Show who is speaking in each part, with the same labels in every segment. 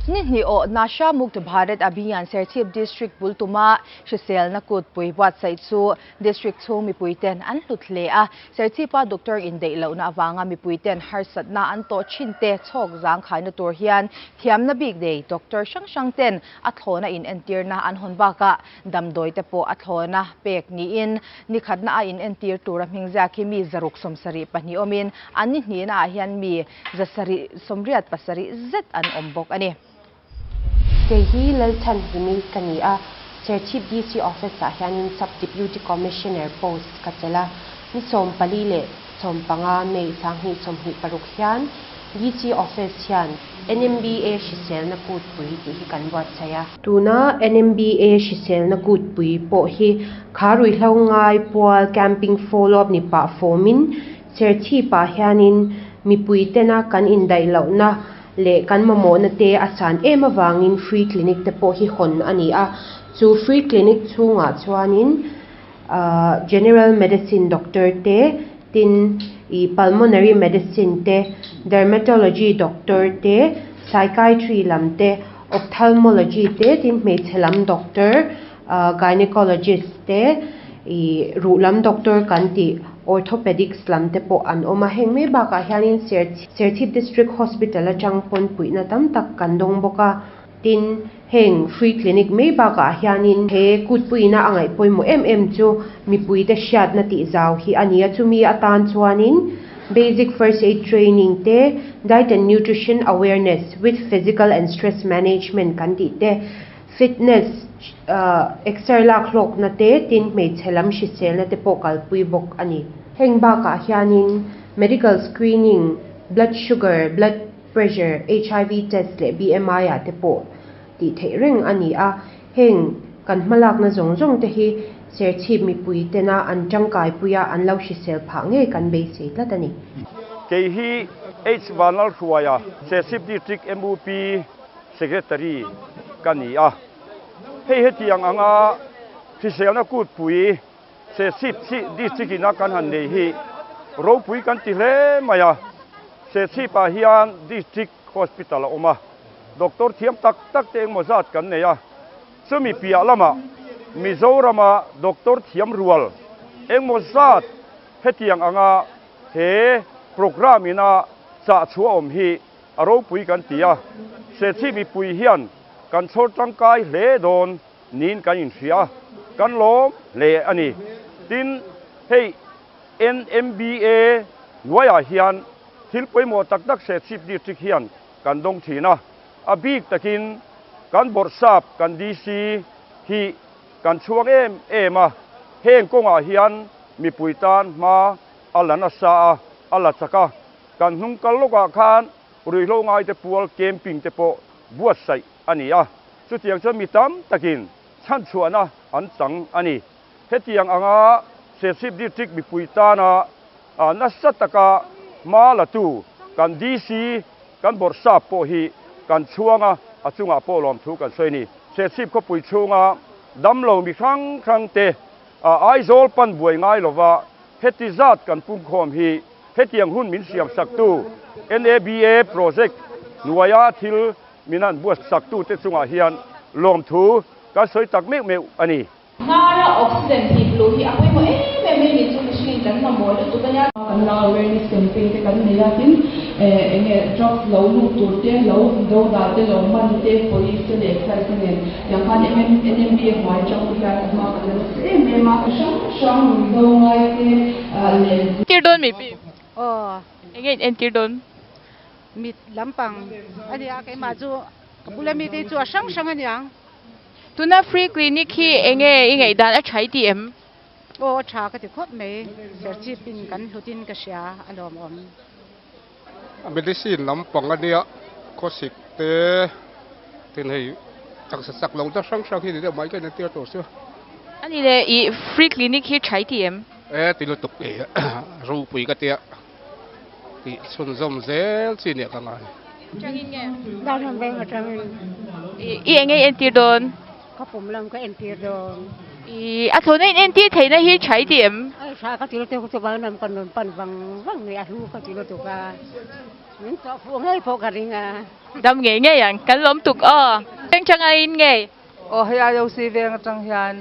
Speaker 1: Ni hnih awh Nasha Mukt Bharat Abhiyan Serchhip District bul tuma hriselna kutpui buatsaih chu District chhung mipuiten an hlut hle a. Serchhipa doctor indeih lohna avanga mipuiten harsatna an tawh thin te chhawk zangkhaina tur hian thiamna bik nei doctor hrang hrang ten a thlawna inentirna an hawn bakah Damdawi te pawh a thlawna pek niin ni khatna a inentir tura hming ziak hi mi 672 awmin an ni hnihna ah hian mi 787 zet an awm bawk a ni.
Speaker 2: Kei hi Lalchhanhimi ka ni a, Serchhip DC Office ah hianin Sub Deputy Commissioner post ka chelh a, ni 14 leh 15 May 2026 hian DC Office hian NMBA hriselna kutpui tih hi kan buatsaih a. Tuna NMBA hriselna kutpui pawh hi kha ruihhlo ngai pual camping follow up ni pah fawmin Serchhipah hianin mipui tena kan indaih lohna leh kan mamawhna te a san em avangin free clinic te pawh hi hawn a ni a. Chu free clinic chhungah chuanin general medicine doctor te tin ih pulmonary medicine te dermatology doctor te psychiatry lam te ophthalmology te tin hmeichhe lam doctor ah gynecologist te ih ruh lam doctor kan tih orthopedics lam te pawh an awm a heng mai bakah hianin Serchhip district hospital atang pawn puihna tam tak kan dawng bawk a. Tin, heng free clinic mai bakah hianin he kutpuiina a ngaih pawimawh em em chu mipuite hriatna tih zau hi a ni a, chumi atan chuanin basic first aid training te, diet and nutrition awareness with physical and stress management kan tih te, fitness exer lak hlawkna te, tin hmeichhe lam hriselna te pawh kalpui bawk a ni. Heng bakah hianin medical screening, blood sugar, blood. Pressure, HIV test leh BMI ah te pawh tih theih reng a ni a, heng kan hmalakna zawng zawng te hi Serchhip mipui tena an tangkai puia an lo hrisel phah ngei kan beisei tlat a ni.
Speaker 3: Kei hi H Vanlalhruaia, Serchhip District MUP Secretary ka ni a. Hei hetiang anga hriselna kutpui Serchhip District ina kan han nei hi ropui kan ti hle mai a. Serchhipah hian District Hospital a awm a, doctor thiam tak tak te engmaw zat kan nei a, chumi piah lamah Mizorama doctor thiam rual engmaw zat hetiang anga he programme ina chah chhuah awm hi a ropui kan ti a, Serchhip mipui hian kan chhawr tangkai hle dawn niin kan inhria a, kan lawm hle a ni. Tin, hei NMBA hnuaiah hian thil pawimawh tak tak Serchhip District hian kan dawng thin a, a bik takin kan Bawrhsap kan DC hi kan chhuang em em a, heng kawngah hian mipui tan hma a la nasa a, a la chak a, kan hnung kal lawkah khan ruihhlo ngaite pual camping te pawh buatsaih a ni a, chutiang chuan mi tam takin chhanchhuahna an chang a ni. Hetiang anga Serchhip District mipui tana nasa taka hma latu kan DC kan Bawrhsap pawh hi kan chhuang a, a chungah pawh lawmthu kan sawi a ni. Serchhip khawpui chhunga damlo mi hrang hrang te Aizawl pan buai ngai lova heti zat kan pungkhawm hi hetiang hun min siamsaktu NABA project hnuaia thil min han buatsaktute chungah hian lawmthu kan sawi tak meuh meuh a ni.
Speaker 4: Hnara oxygen hip luh hi a pawimawh em em mai ni chu mihringin kan mamawh lutuk a nia.
Speaker 5: Kan la awareness campaign te kan nei a tin eng nge drugs lo lut tur te lo do dal te lo man te police te leh excise te nen tiang khan NMB a hnuai atang te hian hma kan la nasa em em a. Hrang hrang ruihhlo ngai te leh.
Speaker 4: Entir dawn mi pi?
Speaker 6: Aw.
Speaker 4: Enge in entir dawn?
Speaker 6: Mit lampang a nia keimah chu ka bula mite hi chu a hrang hrang a niang.
Speaker 4: Tuna free clinic hi enge i ngaihdan a tha i ti em?
Speaker 6: Aw a tha ka ti khawp mai, Serchhip in kan hlut in ka hria a lawmawm.
Speaker 7: Medicine lampang a nia, khawsik te tin hei taksa chak lo te hrang hrang hi ni deuh mai ka inentir tur chu.
Speaker 4: A ni le, i free clinic hi tha i ti em?
Speaker 7: E ti lutuk i ropui ka tia. Tih chhunzawm zel chi nia ka ngai.
Speaker 4: Atangin nge?
Speaker 8: Darham veng atangin.
Speaker 4: I eng nge i entir dawn?
Speaker 8: Ka pum lam ka entir dawn.
Speaker 4: I a thlawhna in entir theihna hi tha i ti em?
Speaker 8: Ai tha ka ti lutuk chu van lam kan rawn pan vang vang mai a hlu ka ti lutuk a. Min chawh fuh ngei pawh ka ring a.
Speaker 4: Dam ngei ngei ang, kan lawm tuk aw. Veng tanga in ngei.
Speaker 9: Aw hei IOC veng atang hian.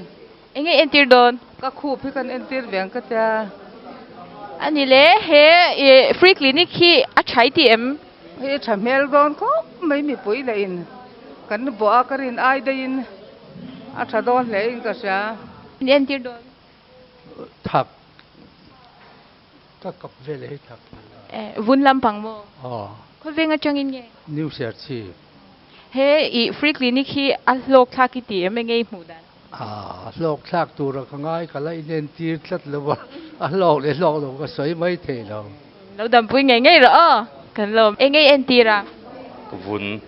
Speaker 4: Eng nge entir dawn?
Speaker 9: Ka khup hi kan entir veng ka tia.
Speaker 4: A ni le, he free clinic hi a tha i ti em?
Speaker 9: Hei a tha hmel dawn khawp mai mipui leh in kan buah a ka rin ai daih in a tha dawn hle in ka hria.
Speaker 4: In entir dawn?
Speaker 10: Thak. Ka kap vel hi thak.
Speaker 4: Vun lampang maw?
Speaker 10: Aw.
Speaker 4: Khawveng atangin nge?
Speaker 10: New Serchhip.
Speaker 4: He i free clinic hi a hlawk thlak i ti em enge i hmuh dan?
Speaker 10: A hlawk thlak tura ka ngai ka la inentir tlat lo a, a hlawk leh hlawk lo ka sawi mai thei lo.
Speaker 4: Lo dampui ngei ngei rawh aw, kan lawm. Enge i entir a?
Speaker 11: Ka vun.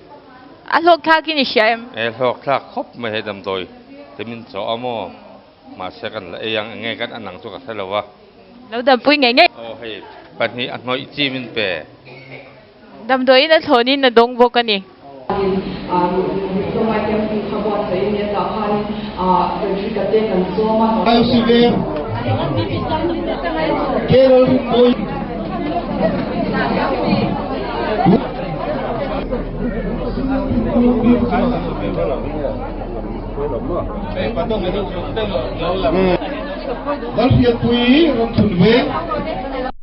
Speaker 4: A hlawk thlak in i hria em?
Speaker 11: E hlawk thlak khawp mai hei damdawi te min chawh a maw? Mahse kan la ei ang enge kan an ang chu ka hre lo a.
Speaker 4: Lo dampui ngei ngei.
Speaker 11: Aw hei pahnih a hnawih chi min pe.
Speaker 4: Damdawiin a thlawnin a dawng bawk a ni.
Speaker 12: Lalhriatpuii rawn thun veng.